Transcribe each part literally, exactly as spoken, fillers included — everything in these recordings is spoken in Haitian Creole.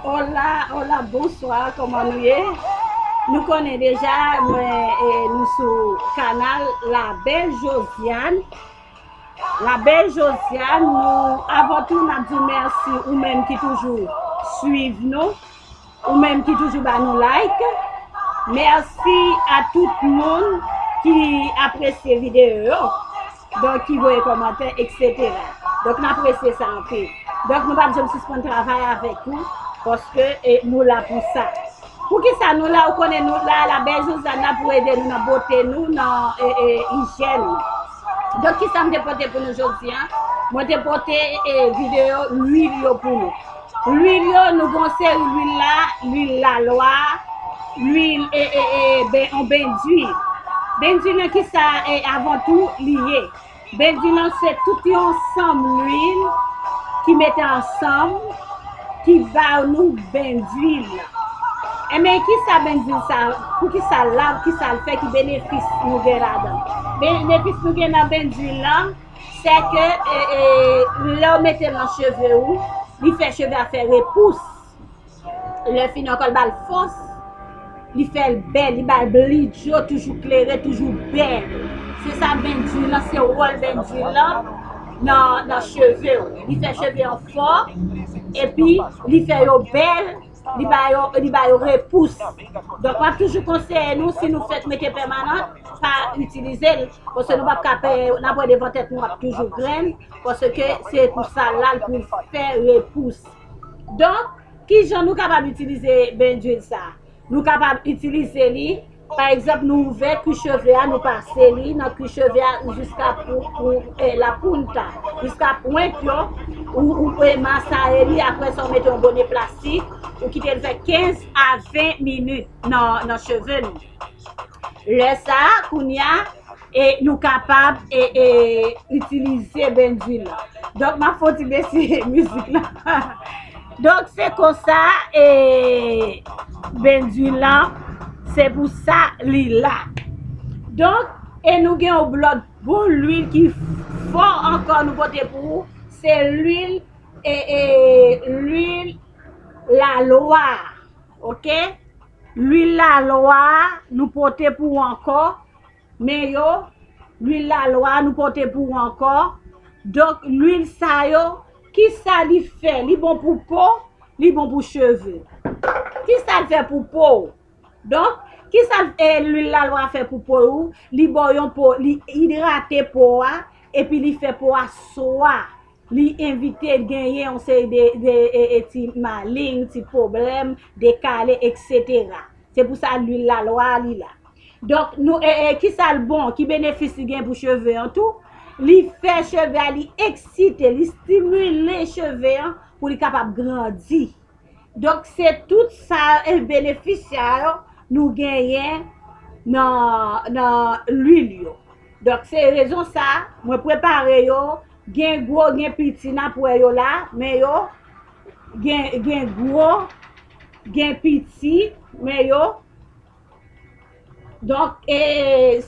Hola, hola, bonswa, kòman nou ye? Nou konnen deja, mwen, e, nou sou kanal La Belle Josiane. La Belle Josiane, nou, avan tou, n ap di w mèsi ou menm ki toujou swiv nou, ou menm ki toujou ba nou like. Mèsi a tout moun ki apresye videyo yo. Donk, ki voye kòmantè, etsetera. Donk, n apresye sa anpil. Donk, nou p ap janm sispann travay avèk ou, paske, e, nou la pou sa. Poukisa nou la? Ou konnen nou la, La Belle Josiane la pou ede nou nan bote nou, nan, e, e, ijyèn nou. Donk, kisa m te pote pou nou jodi a? Mwen te pote, e, videyo lwil yo pou nou. Lwil yo, nou gen yon seri lwil la, lwil lalwa, lwil, e, e, e, ben, yon bendwil. Bendwil nan kisa, e, avan tou, li ye? Bendwil lan se tout yon ansanm lwil ki mete ansanm, ki ba nou bendwil lan. Enben, kisa bendwil sa, poukisa l la, kisa l fè, ki benefis nou gen ladan? Benefis nou gen nan bendwil lan, se ke, e, e, lè w mete l nan cheve ou, li fè cheve a fè repous. Lè fini ankò, l ba l fòs, li fè l bèl, li ba l bridj yo toujou klere, toujou bèl. Se sa bendwil lan, se wòl bendwil lan nan, nan cheve w. Li fè cheve an fò, epi li fè yo bèl, li ba yo, li ba yo repous. Donk, m ap toujou konseye nou, si nou fèk mete pèmanan, pa itilize l, paske nou p ap ka pè, n ap wè devan tèt nou ap toujou grenn, paske se pou sa l la, l pou fè repous. Donk, kijan nou kapab itilize bendwil sa? Nou kapab itilize li, pa egzanp, nou ouvè kwi cheve a, nou pase li nan kwi cheve a jiska pou, pou, e, la punta, jiska pwent yo, ou, ou, e, masaye li, apre sa, ou mete yon bonè plastik, ou kite l fè kenz a ven minit nan, nan cheve nou. Lè sa a, kounye a, e nou kapab, e, e, itilize bendwil lan. Donk, m ap fè yon ti bese mizik la. Donk, se konsa, e, bendwil lan, se pou sa li la. Donk, e nou gen yon lòt bon lwil ki fò ankò nou pote pou ou. Se lwil, e, e, lwil lalwa, oke? Lwil lalwa, nou pote pou ou ankò. Men yo, lwil lalwa, nou pote pou ou ankò. Donk, lwil sa yo, kisa li fè? Li bon pou po, li bon pou cheve. Kisa l fè pou po w? Donk, kisa, e, lwil lalwa fè pou po ou? Li ba w yon po, li idrate po a, epi li fè po a swa. Li evite genyen yon seri de, de, e, e, ti maling, ti pwoblèm, de kale, etsetera. Se pou sa lwil lalwa a li la. Donk, nou, e, e, kisa l bon, ki benefis li gen pou cheve an tou? Li fè cheve a, li eksite, li stimile cheve an pou li kapab grandi. Donk, se tout sa, e, benefis sa yo nou genyen nan, nan lwil yo. Donk, se rezon sa, mwen prepare yo, gen gwo, gen piti, n ap wè yo la, men yo, gen, gen gwo, gen piti, men yo, Donk, e,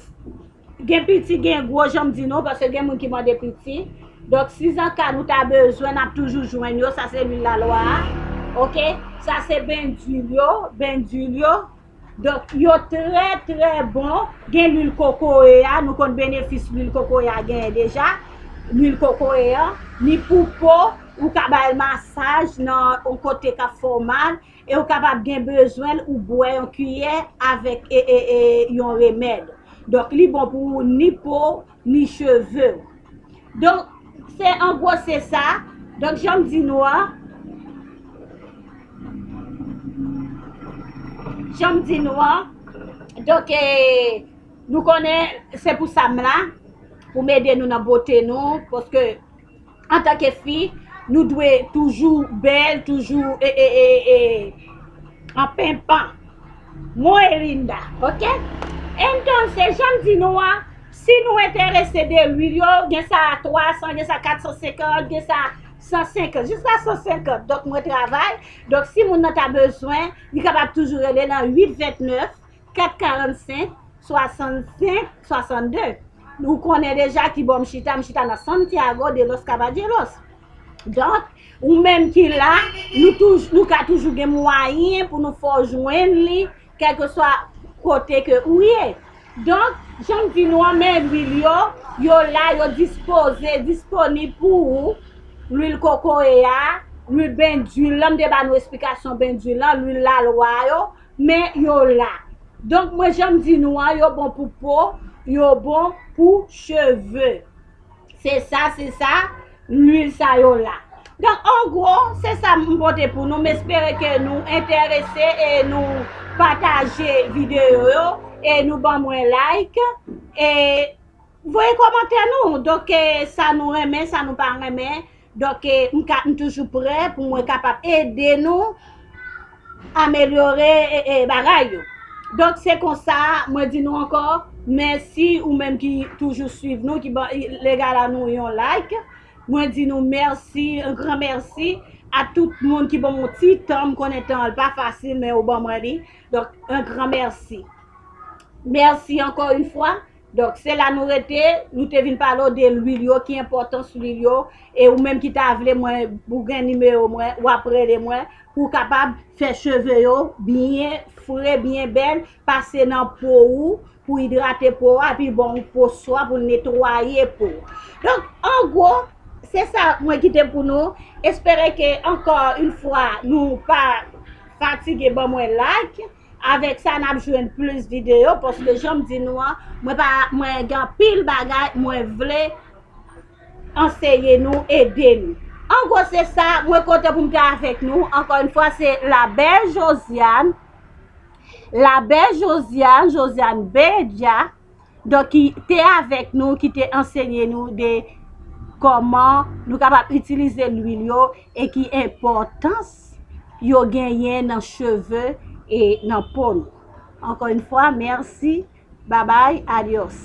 gen piti, gen gwo, jan m di nou, paske gen moun ki mande piti. Donk, si zanka nou ta bezwen, n ap toujou jwenn yo. Sa se lwil lalwa a. Oke? Sa se bendwil yo, bendwil yo. Donk, yo trè, trè bon. Gen lwil kokoye a, nou konn benefis lwil kokoye a genyen deja. Lwil kokoye a, ni pou po, ou ka ba l masaj nan yon kote k ap fè w mal. E ou kapab gen bezwen l, ou bwè yon kiyè avèk, e, e, e, yon remèd. Donk, li bon pou ou ni po, ni cheve w. Donk, se an gwo se sa. Donk, jan m di nou an, jan m di nou an, donk, e, nou konnen se pou sa m la, pou m ede nou nan bote nou, paske antanke fi, nou dwe toujou bèl, toujou, e, e, e, e, an penpan. Mwen e Linda, oke? Entonces, jan m di nou an, si nou enterese de lwil yo, gen sa a twa san, gen sa kat san senkant, gen sa san senkant, jiska san senkant. Donk, mwen travay. Donk, si moun nan ta bezwen, li kapab toujou rele nan uit vennèf, kat karannsenk, swasannsenk, swasannde. Ou konnen deja ki bò m chita, m chita nan Santiago de los Caballeros. Donk, Ou menm ki la, nou, touj, nou ka toujou gen mwayen pou nou fè w jwenn li, kèlkeswa kote ke ou ye. Donk, jan m di nou an, men lwil yo, yo la, yo dispoze, disponib pou ou. Lwil kokoye a, lwil bendwil lan, m te ba nou esplikasyon bendwil lan, lwil lalwa yo, men yo la. Donk, mwen, jan m di nou an, yo bon pou po, yo bon pou cheve. Se sa, se sa, lwil sa yo la. Donk, an gwo, se sa m pote pou nou. M espere ke nou enterese e nou pataje videyo yo e nou ban mwen like e voye kòmantè nou. Donk, e, sa nou renmen, sa nou pa renmen. Donk, e, m ka, m toujou prè pou mwen kapab ede nou amelyore, e, e, bagay yo. Donk, se konsa, mwen di nou ankò, mèsi ou menm ki toujou swiv nou, ki ban, regale nou yon like. Mwen di nou mèsi, yon gran mèsi a tout moun ki ban mwen ti tan, m konnen tan an pa fasil, men ou ban mwen li. Donk, yon gran mèsi. Mèsi ankò yon fwa. Donk, se la nou rete, nou te vin pale w de lwil yo, ki enpòtans lwil yo, e ou menm ki ta vle mwen, ou gen nimewo mwen, w ap rele mwen, pou w kapab fè cheve yo byen fre, byen bèl, pase nan po ou, pou idrate po a, epi bon, pou swa, pou netwaye po. Donk, an gwo, se sa mwen kite pou nou. Espere ke, ankò yon fwa, nou pa fatige ban mwen like. Avèk sa, n ap jwenn plis videyo, paske jan m di nou an, mwen pa, mwen gen anpil bagay mwen vle anseye nou, ede nou. An gwo, se sa, mwen kontan pou m te avèk nou. Ankò yon fwa, se La Belle Josiane. La Belle Josiane, Josiane Bedia. Donk, ki te avèk nou, ki te ansenye nou de kòman nou kapab itilize lwil yo e ki enpòtans yo genyen nan cheve e nan po nou. Ankò yon fwa, mèsi, babay, adyòs.